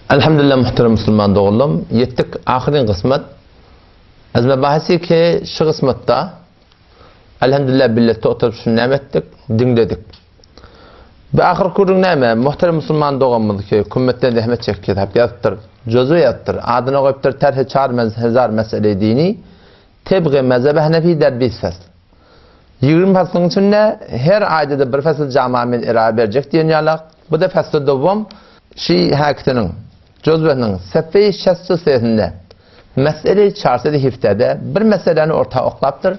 Elhamdülillah muhterem musulman doganlarym, ýetdik ahyryn kysmat. Az mebahisi ki şu kysmatda Elhamdülillah billetde oturyp şunu näme etdik? Diňledik. Bu ahyr gürrüň näme? Muhterem musulman doganymyz ki kümmetden zähmet çekýär, hap ýazypdyr. Jozu ýazypdyr. Adyna goýupdyr Terhi çar hezar mesele dini. Tebgi mezhebe Hanefi der bir fasl. 20 faslyň içinde her aýda-da bir fasl jama men irae berjek diýen ýalak. Bu da fasly dowam şi häkisiniň jozbesiniň sefeýi şässu sesinde mesele çarsedi hiftede bir meseläni orta oklapdyr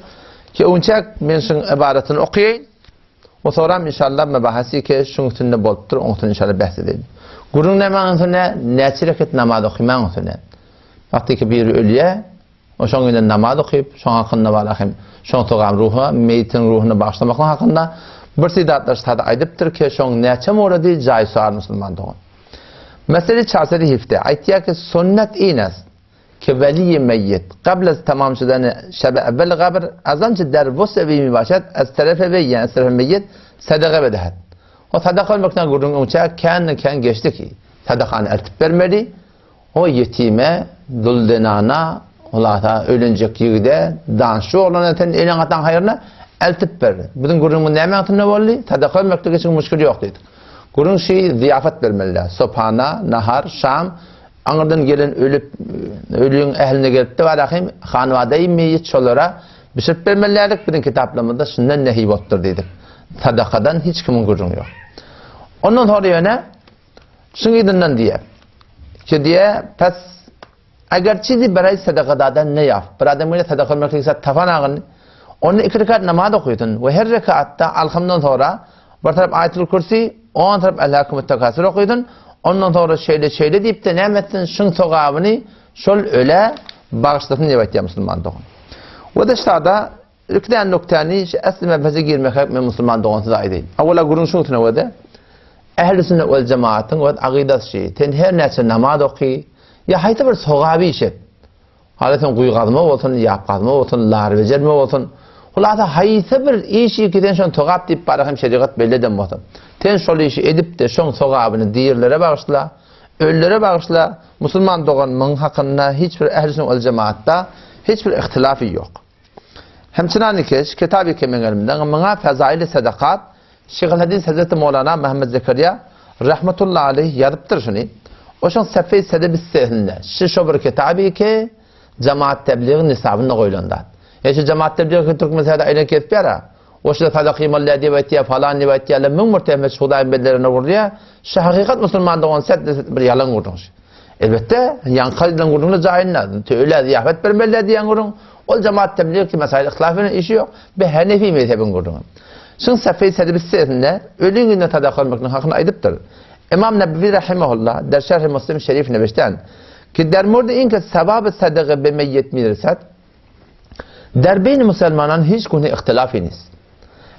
ki öňçäk men şuň ybaratyny okaýyn. O soram inşallah mebahasi ki şuň üstünde bolupdyr, oň üstünde inşallah bäs edeýin. Gürrüň nämäň üstünde? Näçe reket namaz okymaň üstünde. Wagty ki biri ölýär, O şoň bilen namaz okyp, şoň hakynda bar ahim, şoň sogam ruha, meýitiň ruhuny bagyşlamaklyk hakynda bir sydatlar sada aýdypdyr ki, şoň näçe murady jaý sual musulman dogan. Mesele çarsady hifde, aýtýar ki, sünnet ines, ki weliýi meýit, qabl az tamam şudany şebe evvel gabr, azançe der vus'e mi başat, az terefe ve yani az terefe meýit, sadaka bedehet. O sadaka bermekden gürrüň öňçä kän kän geçdi ki, sadakany eltip bermeli, O ýetime, dul zenana, hulasa öýlenjek ýigide, danşçy oglana sen eneň-ataň haýryna eltip ber. Biziň gürrüňimiz näme hakynda boldy? Sadaka bermekde hiç müşgil ýok diýdik. Gürrüň şi zyýafat bermeli. Sopana, nahar, şam, aňyrdan gelen ölüp, ölüň ähline gelipdi barahym, hanwadaýy meýit şolara bişirip bermelidik, biziň kitaplarymyzda şundan nehi bolupdyr diýdik. Sadakadan hiç kimiň gürrüňi ýok. Ondan soňra ýöne Şuň yzyndan diýýär. Ki diýýär, pes eger çizi beräý sadaka dadan ne ýap. Bir adam gelýär sadaka bermek isläp tapan agyn. Onda iki rekat namaz okysyn we her rekatda alhamdan soňra bir tarap aýatul kürsi, on tarap Elhâkumut tekâsür okysyn. Ondan soňra şeýle şeýle diýip-de näme etsin, şuň sogabyny şol ölä bagyşlasyn diýip aýtýar musulman dogan. We de şada iki däne noktäni şu esli mebhese girmekek men musulman dogan size aýdaýyn. Awala gürrüň şuň üstüne we de Ähli sünnet wel jemaatyň öz agydasy şi, sen her näçe namaz oky, ýa haýsy bir sogaby iş et, hala sen guýy gazma bolsun, ýap gazma bolsun, lar bejerme bolsun, hulasa haýsy bir işi ki sen şony sogap diýip bara hem şerigat belli eden bolsa, sen şol işi edip-de şoň sogabyny dirilere bagyşla, ölülere bagyşla, musulman doganymyň hakynda hiç bir ähli sünnet wel jemaatda hiç bir ihtilafy ýok. Hemçinan ikeş, kitaby ki meň elimde, muňa Fezaili Sadakat, Şyhul Hadis Hezreti Mowlana Muhammed Zekeriýa, rahmetullahi aleýh, ýazypdyr şuny. Oşoň Sefeý Sede Bissesinde, şi şo bir kitaby ki, Jemaat Tebligiň nisabynda goýlan zat. E şu Jemaat Tebligi ki Türkmenistanda aýlan kesip ýara. Oşda sadaka ýymaly diýip aýtýar, falan diýip aýtýarlar, müň bir töhmet şu Hudaýyň bendelerine urýar. Şu hakykat musulman dogan set bir ýalan gürrüň. Elbetde, ýaňky aýdylan gürrüňler jaýynda, ölä zyýafat bermeliler diýen gürrüň, ol jemaat tebliğ ki mesail yhtilaf bilen işi ýok, bu Hanefi mezhebiň gürrüňi. Şuň Safeý Sedibissesinde öli günde sadaka bermekligiň hakyny aýdypdyr. Imam Nebewi rahimehullah der Şerh-i Muslim Şerif nebeşden ki der murdi inke sebaby sadaka be meyyit mirsat der beyn musulmanan hiç gune ihtilafy nist.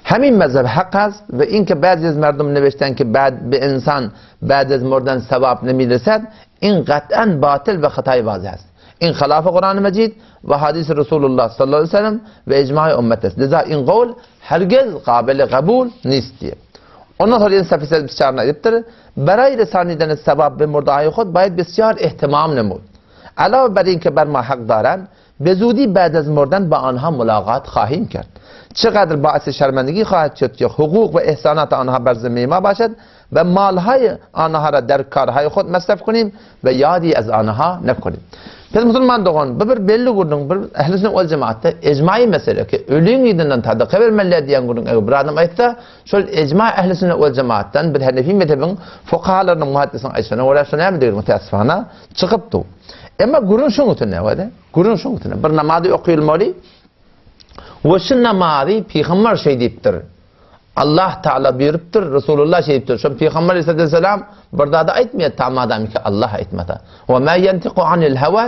Hemin mezheb hak است و اینکه بعضی از مردم نوشتن که بعد به انسان بعد از مردن ثواب نمیرسد این قطعا باطل و خطای واضح است. این خلاف قرآن مجید و حدیث رسول الله صلی الله علیه و سلم و اجماع امت است. لذا این قول هرگز قابل قبول نیست diye. Ondan sonra yine Safisel Bisçarına aýdypdyr. Beraý resaniden sevap be murdahay hud bayed bisýar ihtimam nemud. Alawe ber inke ber ma hak daran به زودی بعد از مردن با آنها ملاقات خواهیم کرد. چقدر باعث شرمندگی خواهد شد که حقوق و احسانات آنها بر ذمه ما باشد و مالهای آنها را در کارهای خود مصرف کنیم و یادی از آنها نکنیم. Biz musulman dogan, bu bir belli gürrüň, bir ähli sünnet wal jemaatda ejmaýy mesele ki, ölüň yzyndan sadaka bermeli diýen gürrüň eger bir adam aýtsa, şol ejma ähli sünnet wal jemaatdan bir Hanefi mezhebiň fukahalarynyň muhaddisiniň aýtşyna görä şo näme diýir müteessifana çykypdy. Emma gürrüň şuň üstünde, wede, gürrüň şuň üstünde. Bir namazy okuyulmaly we şu namazy pygamber şeý diýipdir. Allah Taala buýrupdyr, Resulullah şeý diýipdir. Şo pygamber aleyhisselam bir zady aýtmaýar, ta madam ki Allah aýtmasa. We ma ýentiku anil hawa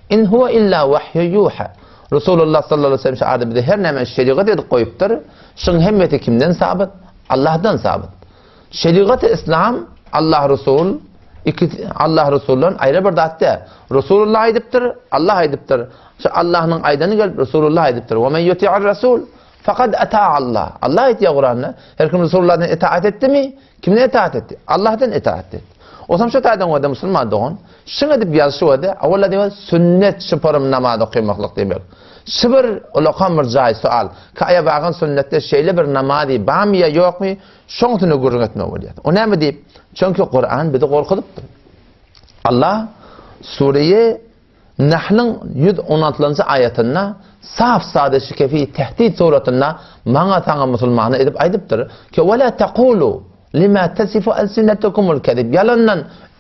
in huwa illa wahyu yuha. Resulullah sallallahu aleyhi ve sellem şu ady bize her näme şerigat edip goýupdyr. Şuň hemmesi kimden sabyt? Allahdan sabyt. Şerigat-y Islam Allah Resul iki Allah Resuldan aýry bir zat däl. Resulullah aýdypdyr, Allah aýdypdyr. Şu Allahnyň aýdany gelip Resulullah aýdypdyr. Ve men yuti'ir Rasul fekad ata Allah. Allah aýtýar Kuranda, her kim Resulullahdan itaat etdimi? Kimden itaat etdi? Allahdan itaat etdi. Osam şu taýdan görde musulman dogan, şuň edip ýazyşy görde, awala diýmek sünnet şyparym namaz okamaklyk diýmek. Şu bir ulakan bir jaý sual. Ki aýabagan sünnetde şeýle bir namazy barmy ýa ýokmy, şoň üstünde gürrüň etmek bolýar. O näme diýip? Çünki Kuran bizi gorkuzypdyr. Allah Sureýe Nahlyň 116-njy aýatynda saf sada şikefi tehdit suratynda maňa saňa musulmana edip aýdypdyr ki wala taqulu lima tasifu alsinatukumul kezib ýalandan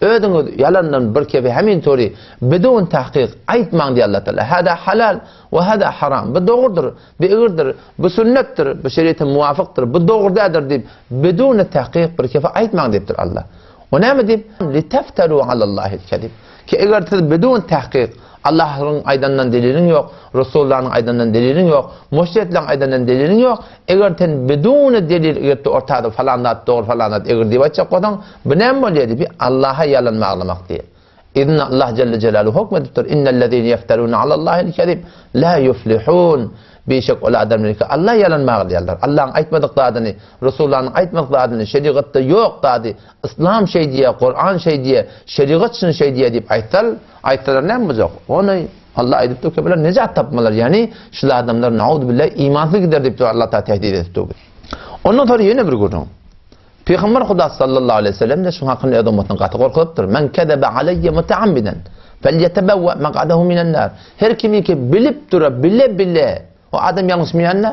özüňiz ýalandan bir kefi hemin tory bidun tahkyk aýtmaň diýýär Allah Taala hada halal we hada haram bu dogrudyr bu egirdir bu sünnetdir bu şeriata muwafykdyr bu dogry däldir diýip bidun tahkyk bir kefi aýtmaň diýipdir Allah O näme diýip? Litefteru alallahil kezib. Ki eger siz bidun tahkyk Allahyň aýdandan deliliň ýok, Resulullahnyň aýdandan deliliň ýok, müşrikleň aýdandan deliliň ýok, eger sen bidun delil eger ortada falan zat dogry falan zat eger diýip aýtjak bolsaň, bu näme bolýar diýip, Allaha ýalan baglamak diýip. Inna Allah jelle jelaluhu hukm edipdir. Innellezine yefterun alallahil kezib la yuflihun. Bişek ol adamlar ki Allah ýalan baglaýarlar. Allahyň aýtmadyk zadyny, Resulullahnyň aýtmadyk zadyny, şerigatda ýok zady, Yslam şeý diýýär, Kuran şeý diýýär, şerigat şuny şeý diýýär diýip aýtsal, aýtsalar näme boljak? Ony Allah aýdypdyr ki, bular nejat tapmalar, ýagny şul adamlar nauzubilla imansyz gider diýip Allah Taala tehdit edipdir. Ondan soňra ýene bir gürrüň. Pygamber Huda sallallahu aleyhi ve sellem de şuň hakynda öz ummatyny gaty gorkuzypdyr. Men kezebe aleyye mutaammiden felyetebevve mak'adehu minen nar. Her kimi ki bilip dura, bile bile o adam ýalňyşmaýan-da,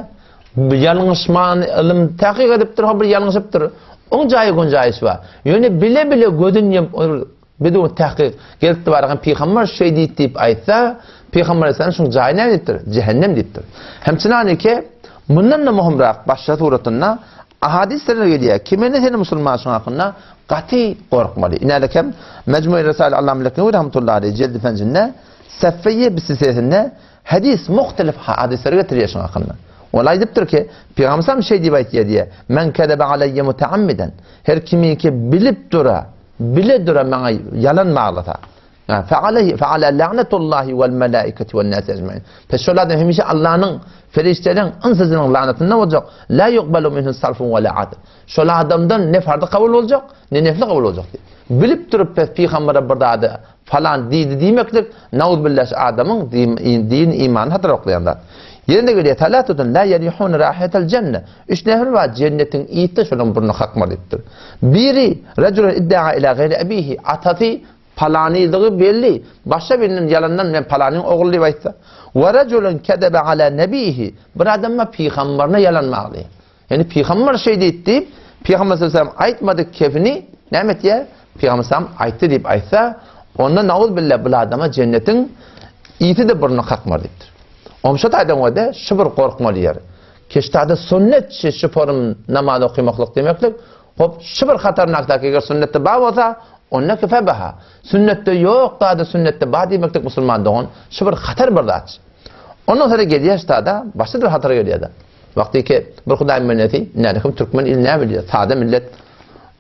ýalňyşman ylym takyk edipdir, ha bir ýalňyşypdyr. Oň jaýy gunjaýyş bar. Ýöne bile bile gözün ýumup Bidun tahkyk gelipdi baragan pygamber şeý diýdi diýip aýtsa, pygamber aleyhisselam şuň jaýy näme diýipdir? Jehennem diýipdir. Hemçinaniki mundan da muhimrak başga suratynda ahadisler gelýär. Kimene seni musulman şuň hakynda gaty gorkmaly. Inädekem Mecmui Risale Allam Leknewi rahmetullahi aleyh jeldi penjinde seffeýe bisisesinde hadis muhtelif hadisleri getirýär şuň hakynda. Ol aýdypdyr ki, Pygamber sallam şeý diýip aýtýar diýär. Men kezebe aleyye mutaammiden. Her kimiki bilip dura Bile dura maňa ýalan baglasa. Fe aleyhi fe ala la'natullahi wal malaikati wen nas ecmain. Pes şol adam hemişe Allanyň, ferişteleriň, ynsyzynyň lanatynda boljak. La yuqbalu minhu sarfun we la adl. Şol adamdan ne fardy kabul boljak, ne nefli kabul boljak diýip. Bilip durup pes pygambere bir zady falan diýdi diýmeklik nauzbillah şu adamyň din imanyny hatar oklaýan zat. Ýene gelýär salatun la yarihun rahatal jenne. Üç nefer bar jennetiň ýiti şolaryň burny kakmaz diýipdir. Biri rejulun iddaa ila gayri abihi atasy palanydygy belli. Başga biriniň ýalandan men palanyň ogly diýip aýtsa. Wa rejulun kedebe ala nebihi bir adam bar pygamberine ýalan baglaýar. Ýani pygamber şeý diýdi diýip pygamber sallallahu aleyhi ve sellem aýtmadyk kefini näme etýär? Pygamber sallam aýtdy diýip aýtsa, onda nauz billah bu adama jennetiň ýiti-de burny kakmaz diýipdir. Omşa taýdan görde şu bir gorkmaly ýeri. Keşdada sünnet şu forum namaz okymaklyk diýmeklik, hop, şu bir hatarnakdaky eger sünnetde bar bolsa, onda ki febaha. Sünnetde ýok zady sünnetde bar diýmeklik musulman dogan, şu bir hatar bir zat. Ondan sonra gelýär ştada, başga bir hatar gelýär-de. Wagty ki bir Hudaýyň bendesi, nädekim türkmen il näme bilýär, sada millet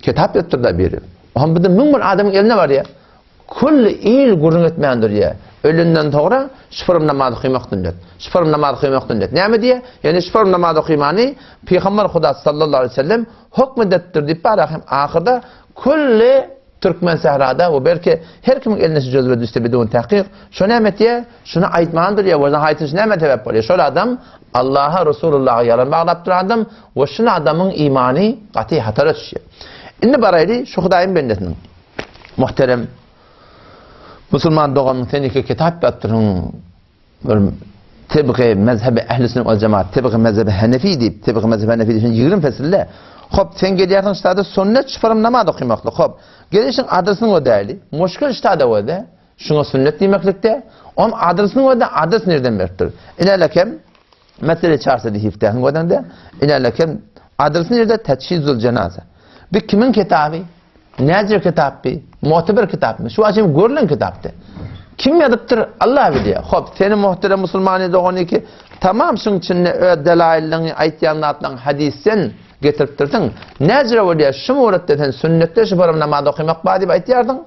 kitap ýazypdyr-da biri. Oňam bizde 1001 adamyň eline barýar. Külli il gürrüň etmän durýar. Ölenden soňra şypyrym namaz okymak sünnet. Şypyrym namaz okymak sünnet. Näme diýýär? Ýagny şypyrym namaz okymany Pygamber Huda sallallahu aleyhi ve sellem hukm edipdir diýip bar hem ahyrda külli türkmen sährada we belki her kimiň eline şu jözwe düşse bidun tahkyk şo näme etýär? Şuny aýtman durýar we haýsy näme sebäp bolýar? Şol adam Allaha Resulullaha ýalan baglap duran adam we şul adamyň imany gaty hatara düşýär. Indi baraýly şu Hudaýyň bendesiniň Muhterem musulman doganym sen iki kitap ýazdyryň bir tebgi mezhebi ehli sünnet wal jemaat tebgi mezhebi hanefi diýip tebgi mezhebi hanefi diýip 20 fesilde hop sen gelýärsiň ştada sünnet şyparym namaz okymaklyk hop gelişiň adresini o däli muşkil ştada o de şuňa sünnet diýmeklikde on adresini o de adres nirden beripdir inelekem Mesele çarsa dihiftähiň gözünde, inelekem adresi nirde Teçhizul Cenaze. Bu kimin kitaby? Näce kitap bi? Mu'teber kitapmy? Şu açym görülen kitapdy. Kim ýazypdyr? Allah bilýär. Hop, seni muhterem musulmany dogany ki, tamam şuň içinde öz delailliňi aýtýan zatlaryň hadisden getiripdirsiň. Näce bolýar? Şu muratda sen sünnetde şu param namaz okamak bar diýip aýtýardyň.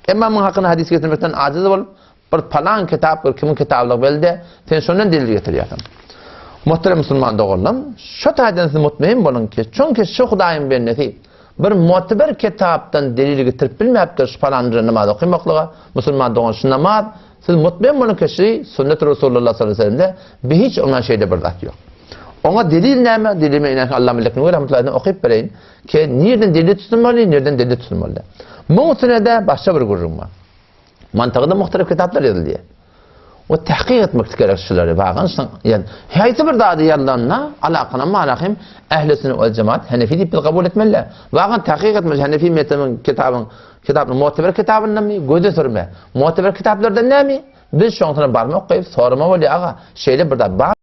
Emma muň hakynda hadis getirmekden ajiz bolup, Bir palan kitap bir kimiň kitablygy belli, sen şondan delil getirýärsiň. Muhterem musulman doganlarym, şu taýdan siz mutmain boluň ki, çünki şu Hudaýyň bendesi. Bir muteber kitapdan delil getirip bilmäpdir şu palan namaz okymaklyga. Musulman dogan şu namaz siz mutmaýyn boluň ki şu sünnet Resulullah sallallahu aleyhi ve sellemde bir hiç ondan şeýle bir zat ýok. Oňa delil näme? Delil men Allah Melek Nur rahmetullahi okyp bereýin. Ki nirden delil tutulmaly, nirden delil tutulmaly. Muň üstüne-de başga bir gürrüň bar. Mantygynda muhtelif kitaplar ýazyldy. O tahkyk etmek gerek şulary. Bagan ýa haýsy bir zady ýazylanda alakana malahim ähli sünnet we jemaat Hanefi diýip biz kabul etmeli. Bagan tahkyk etmeli Hanefi mezhebiniň kitabyň kitabyň muteber kitabyndanmy göze sürme. Muteber kitaplardan näme? Biz şoňsuna barmak goýup sorama bolýar aga. Şeýle bir zat bar.